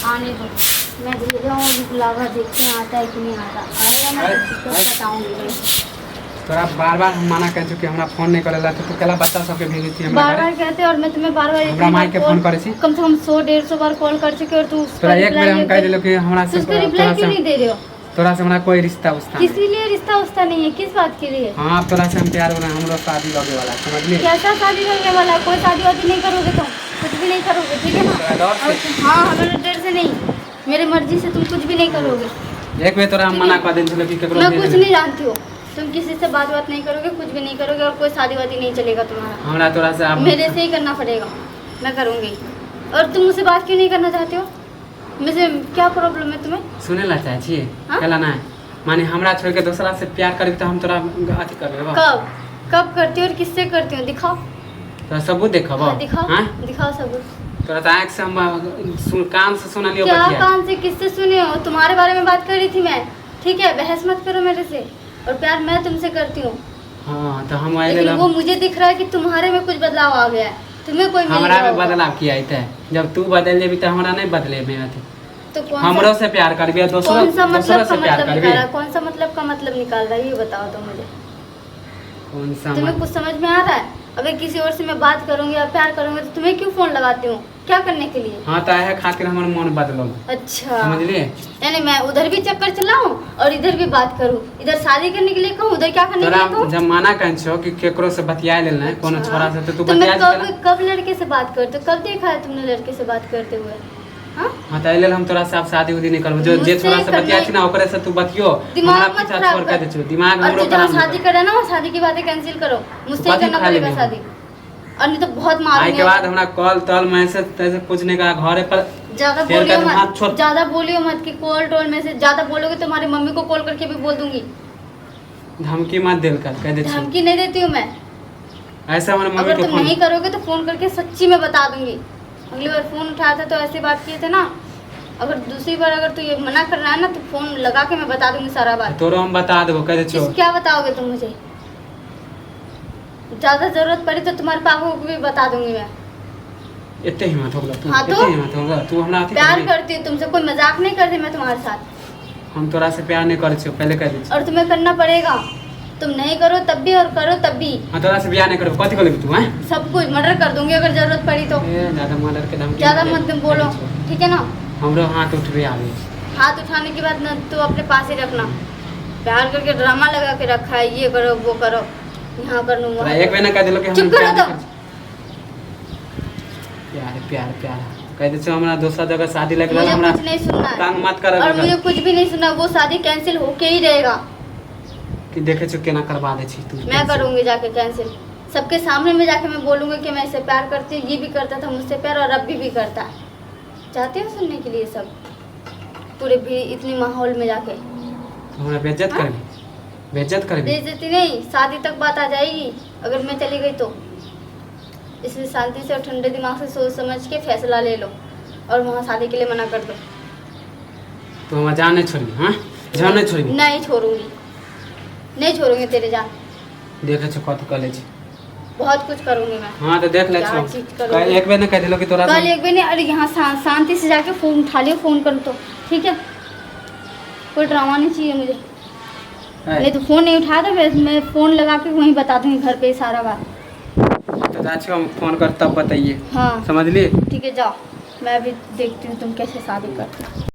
आने दो, मैं भेजा हूँ अभी बुलावा, देखते हैं आता है कि नहीं आता। आएगा ना तो अरे, बताऊंगी मैं। तोरा बार बार हम मना कर चुके हमरा फोन नहीं करेला, तो तू केला बच्चा सबके भेजै छी हमरा बार घरे? बार कहते हैं और मैं तुम्हें बार बार हमरा इतनी माई बार के कॉल फोन करै छी। कम से कम 100 150 बार कॉल कर चुके और तू उसका तोरा एक रिप्लाई बेर हम नहीं कहि देलहुँ कि हमरा तू से उसका तोरा रिप्लाई क्यों से नहीं दे रहे हो? तोरा से हमरा कोई रिश्ता उस्ता नहीं। किसी लिए रिश्ता उस्ता नहीं है? किस बात के लिए? हाँ, अब तोरा से हम प्यार हो रहा है, हमरो शादी लगे वाला, समझली? कैसा शादी करने वाला? कोई शादी वादी नहीं करोगे तुम, कुछ भी नहीं करोगे, ठीक है ना? तोरा डर से? और हाँ, हमारे डर से नहीं, मेरे मर्जी से तुम कुछ भी नहीं करोगे। एक बेर तोरा हम मना कर देने छलियौ कि केकरो मैं भेज कुछ नहीं। नहीं जानती हूँ, तुम किसी से बात बात नहीं करोगे, कुछ भी नहीं करोगे और कोई शादी वादी नहीं चलेगा तुम्हारा। हमरा तोरा से आब मेरे से ही करना पड़ेगा, मैं करूँगी। और तुम मुझसे बात क्यों नहीं करना चाहते हो? मुझसे क्या प्रॉब्लम है तुम्हें? सुनै ला चाहै छी? हाँ? केला नहि, माने हमरा छोड़ि के दोसरा से प्यार करबी तऽ हम तोरा अथी करबै बा? कब कब करती हो और किससे करती हो? दिखाओ। तोरा सबूत देखबो? हाँ, दिखाओ। हाँ? दिखाओ सबूत। तोरा तऽ आँखि से हम सुन, कान से सुनलियौ क्या? बतिया। कान से किससे सुने हो? तुम्हारे बारे में बात कर रही थी मैं, ठीक है? बहस मत करो मेरे से। और प्यार मैं तुमसे करती हूँ। हाँ, तऽ हम एहि लेकिन लेल वो मुझे दिख रहा है कि तुम्हारे में कुछ बदलाव आ गया है, तुम्हें कोई मिल हमरा गया में होगा। बदलाव किया अयतै? जब तू बदलि जेबी तऽ हमरा नहि बदलेबे अथी। तो कौन हमरो सा से प्यार करबी आ दोसरो कौन सा दोसरो मतलब से का प्यार मतलब करबी? निकाला? कौन सा मतलब का मतलब निकाल रहा है, ये बताओ तो मुझे। कौन सा तुम्हें कुछ समझ में आ रहा है? अगर किसी और से मैं बात करूंगी या प्यार करूंगी तो तुम्हें क्यों फोन लगाती हूँ? क्या करने के लिए? हाँ, तऽ इएह खातिर हमर मन बदलल। अच्छा। समझलियै? यानी मैं उधर भी चक्कर चलाऊं और इधर भी बात करूं, इधर शादी करने के लिए कहूं, उधर क्या करने के तोरा लिए कहूं? जब मना कहै छौ कि केकरो से बतियाय लेल नहि कोनो अच्छा। छोरा से, तऽ तू तो मैं बतिया कब जेतै। कब लड़के से बात करते हो? कब देखा है तुमने लड़के से बात करते हुए? हाँ? हाँ, तऽ एहि लेल हम तोरा से आब शादी उदी नहि करबो। जो जे मुझसे छोरा से करना बतियाइ छी ने, ओकरे से तू बतियो। दिमाग हमरा मत पीछा खराब छोड़ कर। के दै छौ दिमाग और हमरो तू जहाँ खराब शादी नहि करे ना, वो शादी की बातें कैंसिल करो। मुझसे ही कथी करना खा पड़ेगा लेबही हम? शादी, और नहीं तो बहुत कर। मारूंगी। आइके बाद हमरा कॉल तॉल मैसेज तैसेज कुछ नहि करा घरे पर। ज्यादा फेर बोलियो कहते हाथ मत। छोड़। ज्यादा बोलियो मत कि कॉल टोल में से ज्यादा बोलोगे, तुम्हारी मम्मी को कॉल करके भी बोल दूंगी। धमकी मत देल कर, कह दै छी। धमकी नहीं देती हूँ मैं। ऐसे हमर मम्मी अगर के तुम फोन नहीं करोगे तो फोन करके सच्ची में बता दूंगी। अगली बार फोन उठाया था तो ऐसे बात किए थे ना, अगर दूसरी बार अगर तू ये मना कर रहा है ना, तो फोन लगा के मैं बता दूंगी सारा बात। तोरो हम बता देबो, कह दै छियौ। किस क्या बताओगे तुम मुझे? ज्यादा जरूरत पड़ी तो तुम्हारे पापा को भी बता दूंगी मैं। एते हिम्मत हो गेलौ तू? हाँ तो? एते हिम्मत हो गेलौ तू हमरा अथी प्यार करबी? करती हूँ तुमसे, कोई मजाक नहीं करती मैं तुम्हारे साथ। हम तोरा से प्यार नहीं करै छियौ, पहले कह दै छियौ। और तुम्हें करना पड़ेगा, तुम नहीं करो तब भी और करो तब भी। हम तोरा से बियाह नहीं करबो, कथी कर तू हैं? सब कुछ मर्डर कर दूंगी अगर जरूरत पड़ी तो। ए ज्यादा मर्डर के धमकी ज्यादा मत दे। मत बोलो, ठीक है ना? हमरो हाथ उठबे आबे। हाथ उठाने के बाद ना तो अपने पास ही रखना। प्यार करके ड्रामा लगा के रखा है, ये करो वो करो, यहाँ कर लूँ तोरा वहाँ एक बेर ना कह देलौ कि हम चुप करो प्यार तो। नहीं करै छी। प्यार प्यार प्यार कह दै छियौ, हमरा दोसर जगह शादी लागि रहल मुझे हमरा कुछ नहीं सुनना है। तंग मत कर। और मुझे कुछ भी नहीं सुनना, वो शादी कैंसिल होके ही रहेगा। कि देखै छियौ केना करबा दै छी तू। मैं करूँगी जाके कैंसिल, सबके सामने में जाके मैं बोलूँगी कि मैं इससे प्यार करती हूँ, ये भी करता था मुझसे प्यार और अब भी करता है। चाहते हो सुनने के लिए सब पूरे भी इतने माहौल में जाके? हमरा बेइज्जत हाँ? करबी, बेइज्जत करबी। बेइज्जती नहीं, शादी तक बात आ जाएगी अगर मैं चली गई तो। इसलिए शांति से और ठंडे दिमाग से सोच समझ के फैसला ले लो और वहाँ शादी के लिए मना कर दो। तू हमरा जान नहीं छोड़बी? हाँ, जान नहीं छोड़बी? नहीं छोड़ूंगी, नहीं छोड़ूंगी तेरे जान। देखै छौ कथी कऽ लै छी। बहुत कुछ करूंगी मैं। हाँ, तो देख ले क्या छौ। चीज करोगे? एक बेर ने कह देलौ कि तोरा कल एक बेर नहीं, अरे यहाँ शांति से जाके फोन उठा लियो, फोन करो तो ठीक है। कोई ड्रामा नहीं चाहिए मुझे। नहीं तो फोन नहीं उठा तो मैं फोन लगा के वहीं बता दूंगी घर पे ही सारा बात। तो जा छियौ, हम फोन कर तब बताइए। हाँ। समझली? ठीक है, जाओ, मैं अभी देखती हूँ तुम कैसे शादी करते हो।